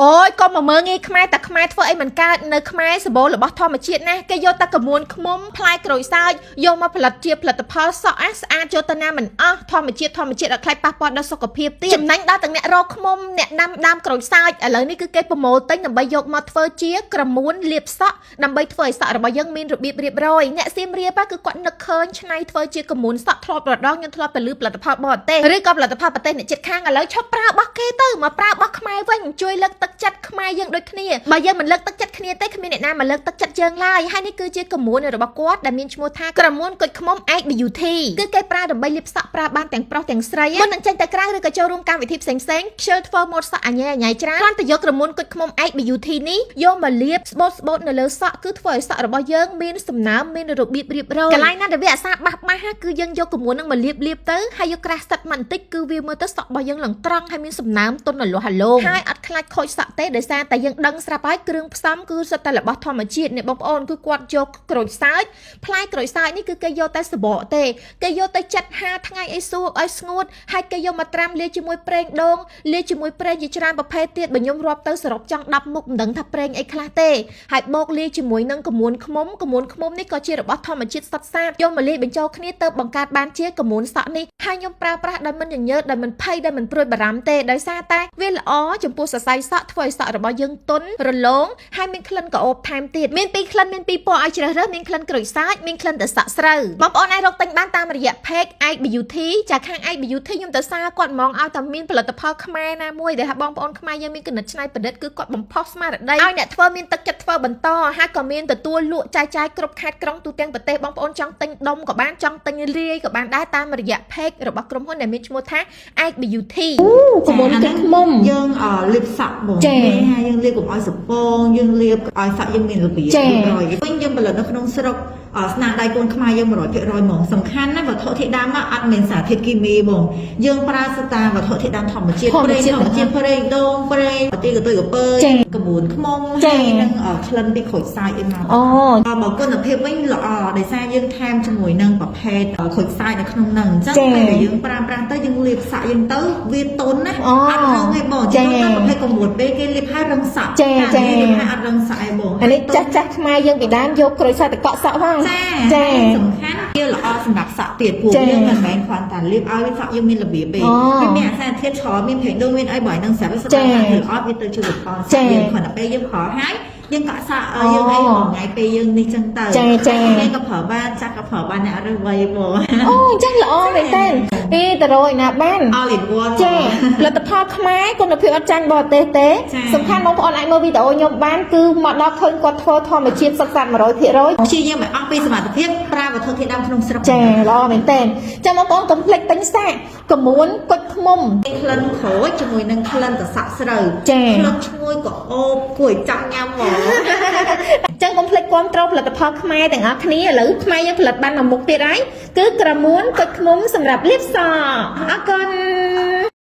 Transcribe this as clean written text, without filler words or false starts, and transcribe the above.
អូយកុំមកមើងងាយខ្មែរតែខ្មែរធ្វើអីមិនកើតនៅខ្មែរសម្បូររបស់ធម្មជាតិណាស់គេយកតែក្រមួនឃ្មុំផ្លែក្រូចសើចយកមកផលិតជាផលិតផលសក់អាស្អាតយកទៅណាមិនអស់ធម្មជាតិធម្មជាតិអត់ខ្លាចប៉ះពាល់ដល់សុខភាពទៀតចំណេញដល់ទាំងអ្នករកឃ្មុំអ្នកដាំដើមក្រូចសើចឥឡូវនេះគឺគេប្រមូលទិញដើម្បីយកមកធ្វើជាក្រមួនលាបសក់ដើម្បីធ្វើឲ្យសក់របស់យើងមានរបៀបរៀបរយអ្នកសៀមរាបគឺគាត់នឹកឃើញឆ្នៃធ្វើជាក្រមួនសក់ធ្លាប់រដងខ្ញុំធ្លាប់ទៅលឺផលិតផលបរទេសឬក៏ផលិតផលប្រទេសអ្នកជិតខាងឥឡូវឈប់ប្រើរបស់គេទៅមកប្រើរបស់ខ្មែរវិញជួយលើកទឹកចិត្តខ្មែរយើងដូចគ្នាបើយើងមិនលើកទឹកចិត្តគ្នាទេគ្មានអ្នកណាមកលើកទឹកចិត្តយើងឡើយហើយនេះគឺជាក្រមួនរបស់គាត់ដែលមានឈ្មោះថាក្រមួនគុជឃ្មុំ Egg Beauty គឺគេប្រើដើម្បីលាបសក់ប្រើបានទាំងប្រុសទាំងស្រីមុននឹងចេញទៅក្រៅឬក៏ចូលរួមកម្មវិធីផ្សេងៗខ្ជិលធ្វើម៉ូតសក់អញ៉ៃអញ៉ៃច្រើនគ្រាន់តែយកក្រមួនគុជឃ្មុំ Egg Beauty នេះយកមកលាបស្បូតស្បូតនៅលើសក់គឺធ្វើឲ្យសក់របស់យើងមានសំណើមមានរបៀបរៀបរយកន្លែងណាដែលវាអាសាបាសបាសគឺយើងយកក្រមួននឹងមកលាបលាបទៅហើយយកក្រាស់សិតមកបន្តិចគឺវាមើលទៅសក់របស់យើងឡើងត្រង់ហើយមានសំណើមទន់រលាស់ហឡូងហើយអត់ខ្លាចខូចសក់ទេដោយសារតែយើងដឹងស្រាប់ហើយគ្រឿងផ្សំគឺសុទ្ធតែរបស់ធម្មជាតិនេះបងប្អូនគឺគាត់យកក្រូចសើចផ្លែក្រូចសើចនេះគឺគេយកតែសបកទេគេយកទៅចិត5ថ្ងៃអីសួរឲ្យស្ងួតហើយគេយកមកត្រាំលាយជាមួយប្រេងដូងលាយជាមួយប្រេងជាច្រើនប្រភេទទៀតបើខ្ញុំរាប់ទៅសរុបចង់10មុខមិនដឹងថាប្រេងអីខ្លះទេហើយបូកលាយជាមួយនឹងក្រមួនឃ្មុំក្រមួនឃ្មុំនេះក៏ជារបស់ធម្មជាតិសុទ្ធសាធយកមកលាយបញ្ចូលគ្នាទៅបង្កើតបានជាក្រមួនសក់នេះហើយខ្ញុំប្រើប្រាស់ដោយមិនញញើតដោយមិនភ័យដោយមិនព្រួយបារម្ភទេដោយសារតែវាល្អចំពោះសរសៃសក់ធ្វើឲ្យសក់របស់យើងទន់រលោងហើយមានក្លិនក្រអូបថែមទៀតមានពីរក្លិនមានពីរពណ៌ឲ្យជ្រើសរើសមានក្លិនក្រូចសើចមានក្លិនទឹកសក់ស្រូវបងប្អូនអាចរកទិញបានតាមរយៈ page Ike Beauty ចាខាង Ike Beauty ខ្ញុំទៅសារគាត់ហ្មងឲ្យតែមានផលិតផលខ្មែរណាមួយដែលថាបងប្អូនខ្មែរយើងមានគំនិតច្នៃប្រឌិតគឺគាត់បំផុសស្មារតីឲ្យអ្នកធ្វើមានទឹកចិត្តធ្វើបន្តហើយក៏មានទទួលលក់ចែកចាយគ្រប់ខេត្តក្រុងទូទាំងប្រទេសបងប្អូនចង់ទិញដុំក៏បានចង់ទិញរាយក៏បានដែរតាមរយៈ page របស់ក្រុមហ៊ុនដែលមានឈ្មោះថា Ike Beauty ក្រមួនទឹកឃ្មុំ យើងអលាបសក់បង ចា៎ នេះហើយយើងលាបកុំឲ្យសពងយើងលាបឲ្យសក់យើងមានរបៀប ចា៎ រៀបរយវិញយើងផលិតនៅក្នុងស្រុកអស្នាដៃកូនខ្មែរយើង100%ហ្មងសំខាន់ណាស់វត្ថុធាតុដើមមកអត់មានសារធាតុគីមីបងយើងប្រើស្តាវត្ថុធាតុដើមធម្មជាតិ ធម្ម ប្រេង ជាតិ ធម្មជាតិប្រេងដូងប្រេងទីកតុយកពើ ចា៎ ក្រមួនឃ្មុំ ចា៎ ហើយនឹងអក្លិនពីក្រូចសើចអីមក អូ បើគុណភាពវិញល្អដោយសារយើងថែមជាមួយនឹងប្រភេទក្រូចសើចនៅក្នុងហ្នឹងអញ្ចឹង ចា៎ ពេលដែលយើងប្រើប្រាស់ទៅយើងលាបសក់យើងទៅវាទន់ណា អូ អត់រឹងទេបង ចា៎ ជាងប្រភេទក្រមួនពេលគេលាបហើយរឹងសក់ ចា៎ តែ ចា៎ នេះលាបហើយអត់រឹងសក់ឯបង អានេះចាស់ចាស់ខ្មែរយើងពីដើមយកក្រូចសើចទៅកក់សក់ផង ចា ចា ហើយសំខាន់វាល្អសម្រាប់សក់ទៀតព្រោះ ចា៎ យើងមិនមែនគ្រាន់តែលាបឲ្យវាសក់យើងមានរបៀបទេ អូ វាមានអាសារធាតុច្រើនមានប្រេងដូងមានអីបើឲ្យនឹងស្រាប់វាស្ ចា៎ ដាប់វាល្អវាទៅជួយលម្អស ចា៎ ក់យើងគ្រាន់តែពេលយើងប្រើហើយយើងកក់សក់ អូ យើងអីមួយថ្ងៃពេលយើងនេះចឹងទៅ ចា៎ចា៎ យើងក៏ប្រើបានចាស់ក៏ប្រើបានអ្នករើសវ័យបង អូអញ្ចឹងល្អមែនតើពីទៅរកឯណាបាន All in one ចាផលិតផលខ្មែរគុណភាពអត់ចាញ់បរទេសទេ ចា៎ សំខាន់បងប្អូនអាចមើលវីដេអូខ្ញុំបានគឺមកដល់ឃើញគាត់ធ្វើធម្មជាតិសុទ្ធសាធ100% ព្យាយាមឲ្យអស់ពីសមត្ថភាពប្រើវត្ថុធាតុដើមក្នុងស្រុក ចាល្អមែនតើចាំបងប្អូនកុំភ្លេចទិញសាកក្រមួនគុជឃ្មុំ ក្លិនក្រូចជាមួយនឹងក្លិនតសក់ស្រូវ ចា៎ ក្លិនឈ្ងុយក៏អូបគួរឲ្យចង់ញ៉ាំហ្មង ចឹងកុំភ្លេចគាំទ្រផលិតផលខ្មែរទាំងអស់គ្នាឥឡូវខ្មែរយើងផលិតបានមួយមុខទៀតហើយគឺក្រមួនគុជឃ្មុំសម្រាប់លាបសក់អរគុណ